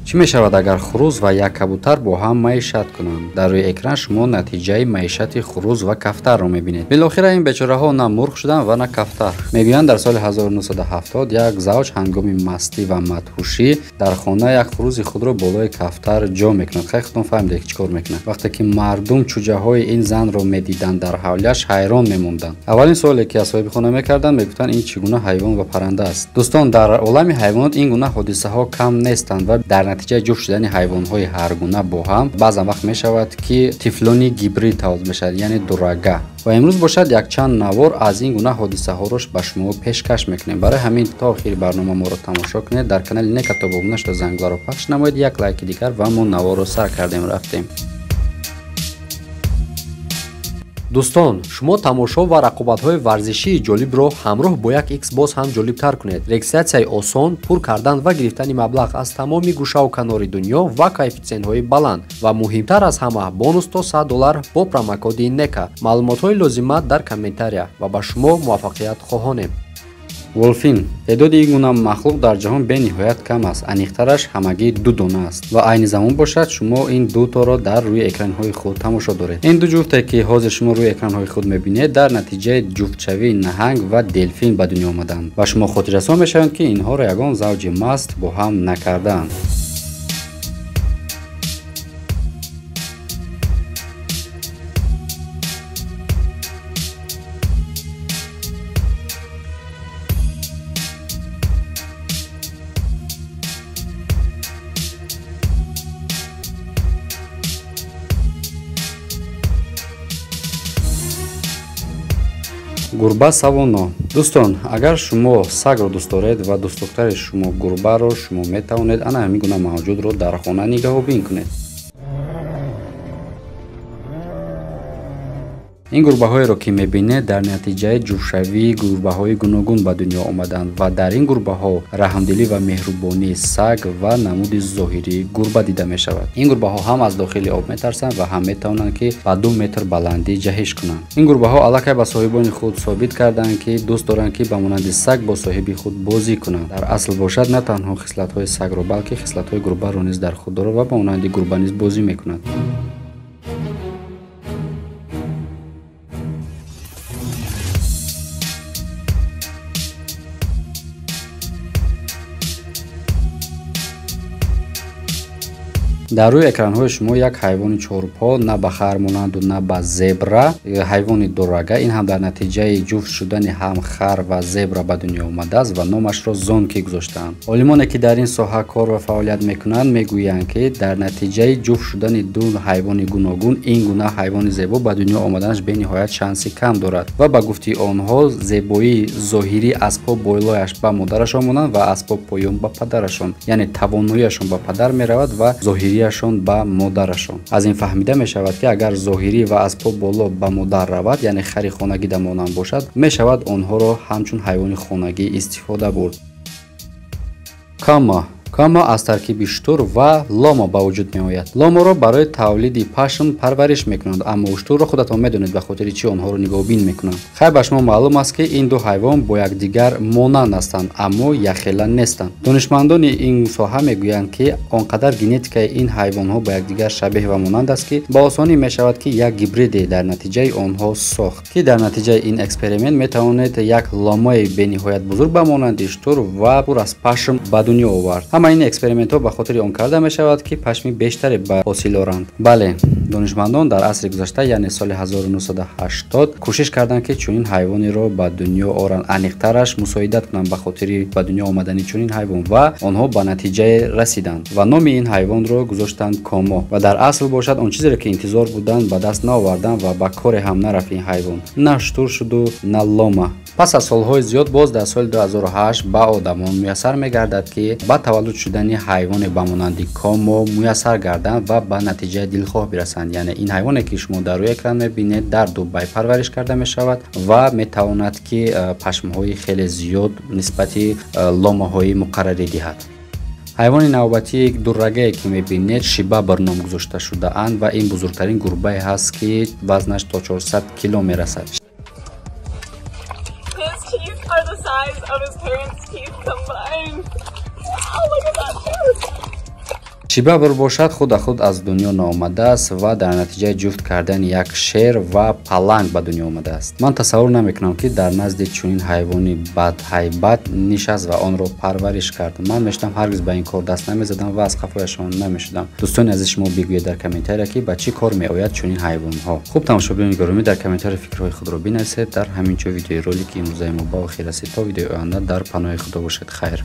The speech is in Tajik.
Чӣ мешавад, агар хурӯз ва як кабутар бо ҳам маишат кунанд? Дар рӯи экран шумо натиҷаи маишати хурӯз ва кафтарро мебинед. Билохира ин бечораҳо на мурғ шуданд ва на кафтар. Мегӯянд, дар соли 1970 як завҷ ҳангоми мастӣ ва мадҳушӣ дар хона як хурӯзи худро болои кафтар ҷо мекунад. Хай, худтон фаҳмидед, ки чӣ кор мекунад. Вақте ки мардум чӯҷаҳои ин занро медиданд, дар ҳавлияш ҳайрон мемонданд. Аввалин суоле, ки аз соҳиби хона мекарданд, мегуфтанд: ин чӣ гуна ҳайвон ва парранда аст? Дӯстон, дар олами ҳайвонот ин гуна ҳодисаҳо кам нестанд ва дар натиҷаи ҷуфт шудани ҳайвонҳои ҳаргуна бо ҳам баъзан вақт мешавад, ки тифлони гибрид таваллуд мешавад, яъне дурага. Ва имрӯз бошад, якчанд навор аз ин гуна ҳодисаҳоро ба шумо пешкаш мекунем. Барои ҳамин то охири барнома моро тамошо кунед. Дар канали Нека то обуна шуда, зангуларо пахш намоед, як лайки дигар, ва мо наворро сар кардем, рафтем. Дӯстон, шумо тамошо ва рақобатҳои варзишии ҷолибро ҳамроҳ бо як икс боз ҳам ҷолибтар кунед. Регистратсияи осон, пур кардан ва гирифтани маблағ аз тамоми гӯшаву канори дунё ва коэффитсиентҳои баланд ва муҳимтар аз ҳама, бонус то 100 доллар бо промокоди Нека. Маълумотҳои лозима дар комментария ва ба шумо муваффақият хоҳонем. Волфин. Теъдоди ин гуна махлуқ дар ҷаҳон бениҳоят кам аст, аниқтараш ҳамагӣ ду дона аст ва айни замон бошад, шумо ин дуторо дар рӯи экранҳои худ тамошо доред. Ин ду ҷуфте, ки ҳозир шумо рӯи экранҳои худ мебинед, дар натиҷаи ҷуфтшавии наҳанг ва делфин ба дунё омаданд ва шумо хотиррасон мешавед, ки инҳоро ягон завҷи маст бо ҳам накардаанд. Гурба савоно. Дӯстон, агар шумо сагро дӯст доред ва дӯстдухтари шумо гурбаро, шумо метавонед ана ҳамин гуна мавҷудро дар хона нигаҳобин кунед. Ин гурбаҳоеро, ки мебинед, дар натиҷаи ҷуфтшавии гурбаҳои гуногун ба дунё омаданд ва дар ин гурбаҳо раҳмдилӣ ва меҳрубонии саг ва намуди зоҳирии гурба дида мешавад. Ин гурбаҳо ҳам аз дохили об метарсанд ва ҳам метавонанд, ки ба 2 метр баландӣ ҷаҳиш кунанд. Ин гурбаҳо аллакай ба соҳибони худ собит карданд, ки дӯст доранд, ки ба монанди саг бо соҳиби худ бозӣ кунанд. Дар асл бошад, на танҳо хислатҳои сагро, балки хислатҳои гурбаро низ дар худ дорад ва ба монанди гурба низ бозӣ мекунад. Дар рӯи экранҳои шумо як ҳайвони чорпо, на ба хар монанду на ба зебра, ҳайвони дурага. Ин ҳам дар натиҷаи ҷуфт шудани ҳам хар ва зебра ба дунё омадааст ва номашро Зонки гузоштаанд. Олимоне, ки дар ин соҳа кор ва фаъолият мекунанд, мегӯянд, ки дар натиҷаи ҷуфт шудани ду ҳайвони гуногун ин гуна ҳайвони зебо ба дунё омаданаш бениҳоят шанси кам дорад. Ва ба гуфти онҳо, зебоии зоҳирӣ аз по болояш ба модарашон монанд ва аз по поён ба падарашон, яъне тавоноияшон ба падар меравад ва зоҳирияшон ба модарашон. Аз ин фаҳмида мешавад, ки агар зоҳирӣ ва аз по боло ба модар равад, яъне хари хонагӣ дамонанд бошад, мешавад онҳоро ҳамчун ҳайвони хонагӣ истифода бурд. Кама. Кама аз таркиби уштур ва лома ба вуҷуд меояд. Ломаро барои тавлиди пашм парвариш мекунанд, аммо уштурро худатон медонед, ба хотири чӣ онҳоро нигоҳбин мекунанд. Хай, ба шумо маълум аст, ки ин ду ҳайвон бо якдигар монанд ҳастанд, аммо якхела нестанд. Донишмандони ин соҳа мегӯянд, ки он қадар генетикаи ин ҳайвонҳо ба якдигар шабеҳ ва монанд аст, ки ба осонӣ мешавад, ки як гибриде дар натиҷаи онҳо сохт, ки дар натиҷаи ин эксперимент метавонед як ломаи бениҳоят бузург ба монанди уштур ва пур аз пашм ба дунё овард. Ҳама ин экспериментҳо ба хотири он карда мешавад, ки пашми бештаре ба ҳосил оранд. Бале, донишмандон дар асри гузашта, яъне соли 1980, кӯшиш карданд, ки чунин ҳайвонеро ба дунё оранд, аниқтараш мусоидат кунанд ба хотири ба дунё омадани чунин ҳайвон, ва онҳо ба натиҷае расиданд ва номи ин ҳайвонро гузоштанд Комо. Ва дар асл бошад, он чизеро, ки интизор буданд, ба даст наоварданд ва ба коре ҳам нарафт. Ин ҳайвон на уштур шуду на лома. Пас аз солҳои зиёд боз дар соли 2008 ба одамон муяссар мегардад, ки ба таваллуд шудани ҳайвоне ба монанди Комо муяссар гарданд ва ба натиҷаи дилхоҳ бирасанд. Яъне ин ҳайвоне, ки шумо дар рӯи экран мебинед, дар Дубай парвариш карда мешавад ва метавонад, ки пашмҳои хеле зиёд нисбати ломаҳои муқаррарӣ диҳад. Ҳайвони навбатии дуррагае, ки мебинед, шибабр ном гузошта шудаанд ва ин бузургтарин гурбае ҳаст, ки вазнаш то 400 кило мерасад. His teeth are the size of his parents' teeth combined. Wow, look at that tooth. Чӣ бабр бошад, худа худ аз дунё наомадааст ва дар натиҷаи ҷуфт кардани як шер ва паланг ба дунё омадааст. Ман тасаввур намекунам, ки дар назди чунин ҳайвони бадҳайбат нишаст ва онро парвариш кард. Ман мешудам, ҳаргиз ба ин кор даст намезадам ва аз қафояшон намешудам. Дӯстони азиз, шумо бигӯед дар комментария, ки ба чӣ кор меояд чунин ҳайвонҳо. Хуб, тамошобинони гиромӣ, дар комментария фикрҳои худро бинависед. Дар ҳамин ҷо видеои ролики имрӯзаи мо ба охир расид. То видеои оянда дар паноҳи Худо бошед. Хайр.